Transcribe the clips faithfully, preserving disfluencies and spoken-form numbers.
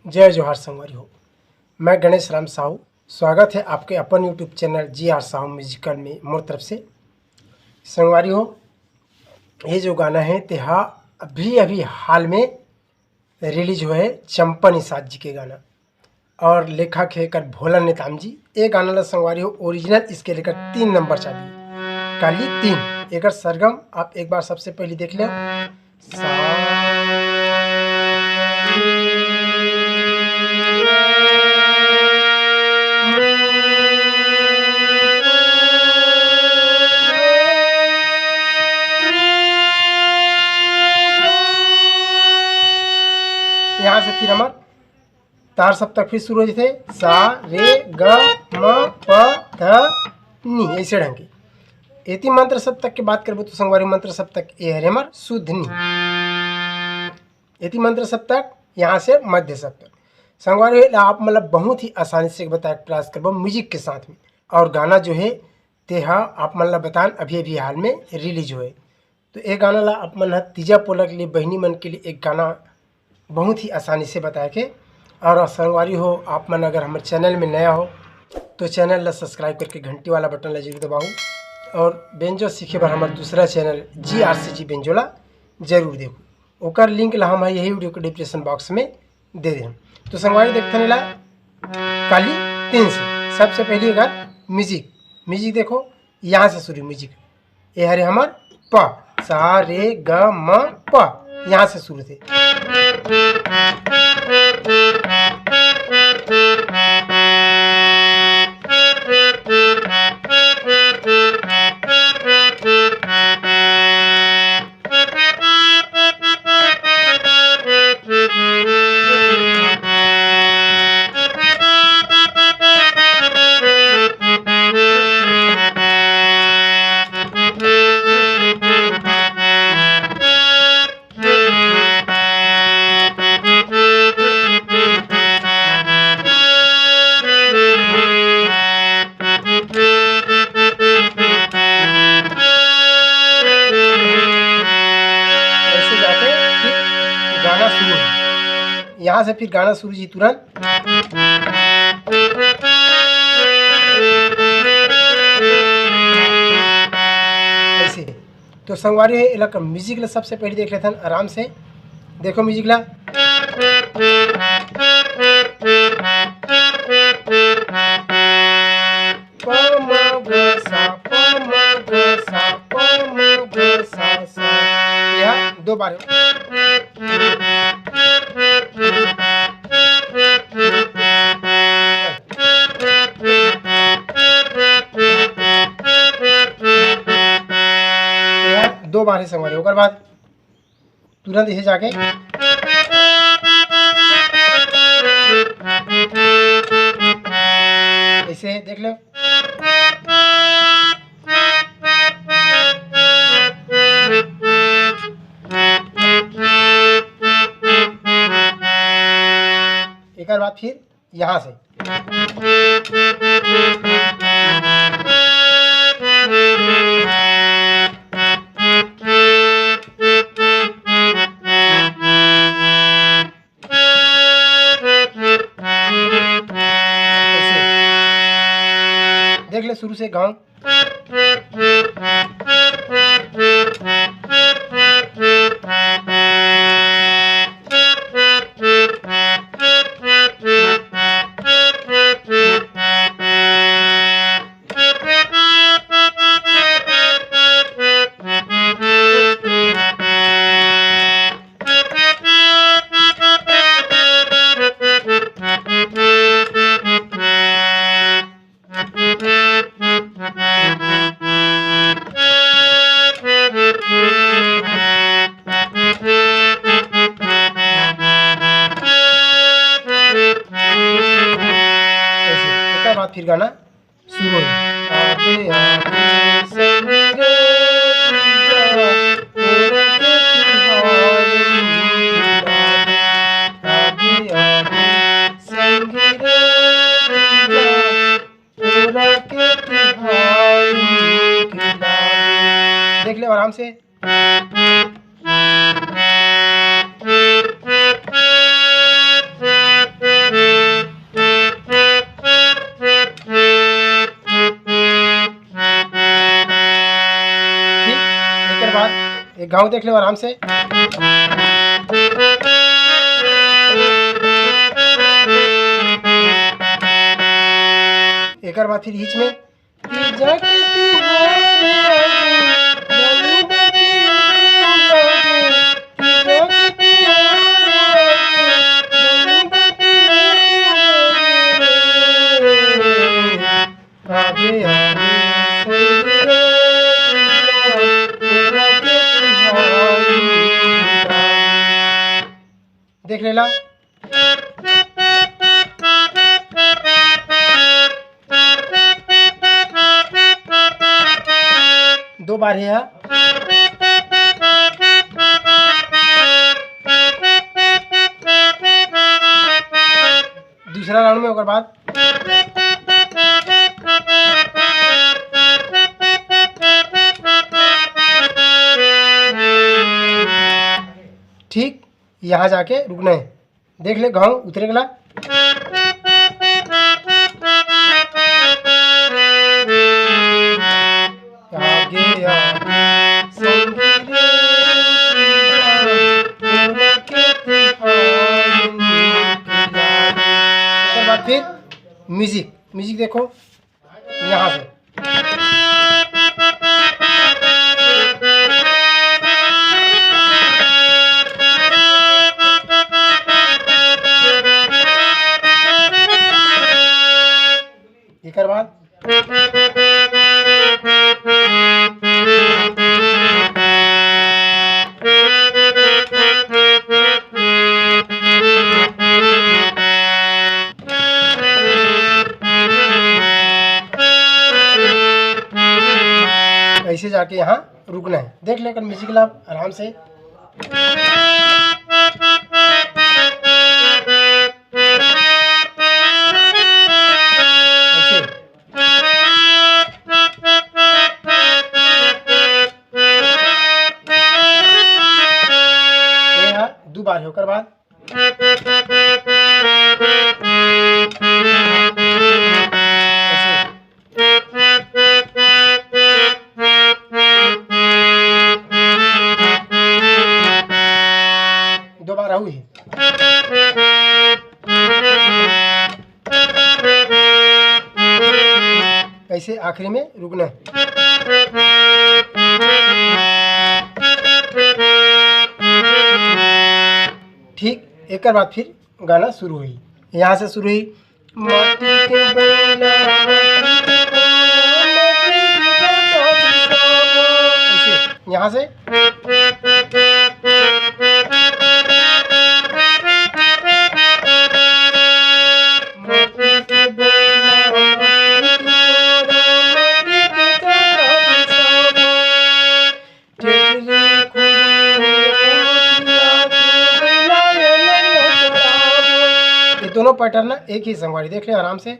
जय जोहार संगवारी हो, मैं गणेश राम साहू। स्वागत है आपके अपन YouTube चैनल जी आर साहू म्यूजिकल में मोर तरफ से। संगवारी हो, ये जो गाना है, तेहा अभी अभी हाल में रिलीज हुआ है, चंपा निषाद जी के गाना, और लेखक है कर भोला नेताम जी। ये गाना ला संगवारी हो, ओरिजिनल इसके लेकर तीन नंबर चाबी, काली तीन। एकर सरगम आप एक बार सबसे पहले देख ले। सा यहाँ से फिर हमार तार सप्तक फिर शुरू हो जाथे, सा रे ग म प ध नी, ऐसे ढंग के। यदि मंत्र सप्तक की बात करबो तो संगवारी मंत्र सप्तक ये हरे हमर शुद्ध नी। यदि मंत्र सप्तक यहाँ से मध्य सप्तक। संगवारी हो, आप मतलब बहुत ही आसानी से बताए प्रयास करबो म्यूजिक के साथ में। और गाना जो है तेहा आप मन ला बतान अभी अभी हाल में रिलीज हुए। तो ये गाना ला आप मन ह तीजा पोलक लिए बहिनी मन के लिए एक गाना बहुत ही आसानी से बताए के। और संगवारी हो, आप मन अगर हमर चैनल में नया हो तो चैनल ला सब्सक्राइब करके घंटी वाला बटन ला जरूर दबाओ। और बेंजो सीखे बर हमर दूसरा चैनल जी आर सी जी बेंजो ला जरूर देखो, ओकर लिंक ला हम यही वीडियो के डिस्क्रिप्शन बॉक्स में दे देहन। तो संगवारी देखथन एला काली तीन से। सबसे पहली अगर म्यूजिक, म्यूजिक देखो, यहाँ से शुरू म्यूजिक। ये हरे हमर प, सा रे ग म प, यहाँ से शुरू थे। ऐसे जाके फिर गाना शुरू है। यहाँ से फिर गाना शुरू जी तुरंत। ऐसे। तो संगवारी हो, एला म्यूजिक ला सबसे पहले देख लेथन आराम से। देखो म्यूजिक ला। प म ग सा, प म ग सा, प म ग सा, सा। यह दो बार। यह दो बार है संगवारी। ओकर बाद तुरंत इसे जाके ऐसे देख लो। एकर बाद फिर यहाँ से। ऐसे। देख ले शुरू से गाँव। आराम से। ठीक, एकर बाद एक घाव देख ले आराम से। एकर बाद फिर हीच में। देख लेला। दो बार हे हा। दूसरा राउंड में ओकर बाद ठीक यहाँ जाके रुकना है। देख ले, घाव उतरे गला। आगे, आगे, संगी रे, ओकर बाद फिर म्यूजिक, म्यूजिक देखो यहाँ से। एकर बाद ऐसे जाके यहाँ रुकना है। देख लेकर म्यूजिक ला आराम से। ऐसे। ये हा दू बार हे, ओकर बाद ऐसे। दोबारा हुई। ऐसे आखिरी में रुकना है। ठीक, एकर बाद फिर गाना शुरू हुई, यहाँ से शुरू हुई। माटी के बैला, माटी के बैला, माटी के बैला। ऐसे, यहाँ से। माटी के बैला, माटी के बैला, माटी के बैला। ये दोनों पैटर्न ना एक ही संगवारी, देख ले आराम से।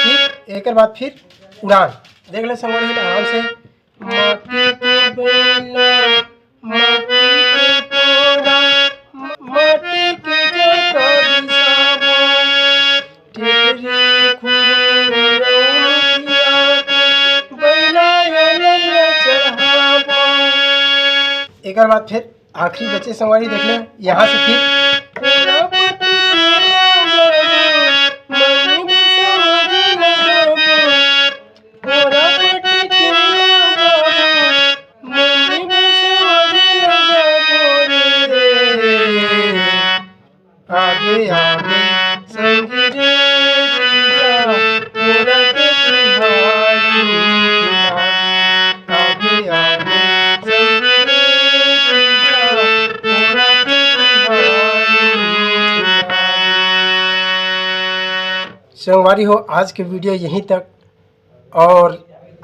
ठीक, एकर बाद फिर उड़ान। देख ले संगवारी हो आराम से। माटी के बैला, माटी के कोरा, म-, माटी के जोता बिसाबो। टिटरी खुरौन रउतिया के बैला ये लइया चढ़ाबो। एकर बाद फिर आखिरी बचे संगवारी, देख ले, यहाँ से फिर। आगे आगे संगी रे पिया, मोरा के तिहारी। आगे आगे संगी रे पिया, मोरा के तिहारी। संगवारी हो, आज के वीडियो यहीं तक। और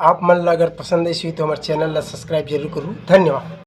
आप मन ला अगर पसंद आइस होही तो हमर चैनल ला सब्सक्राइब जरूर करू। धन्यवाद।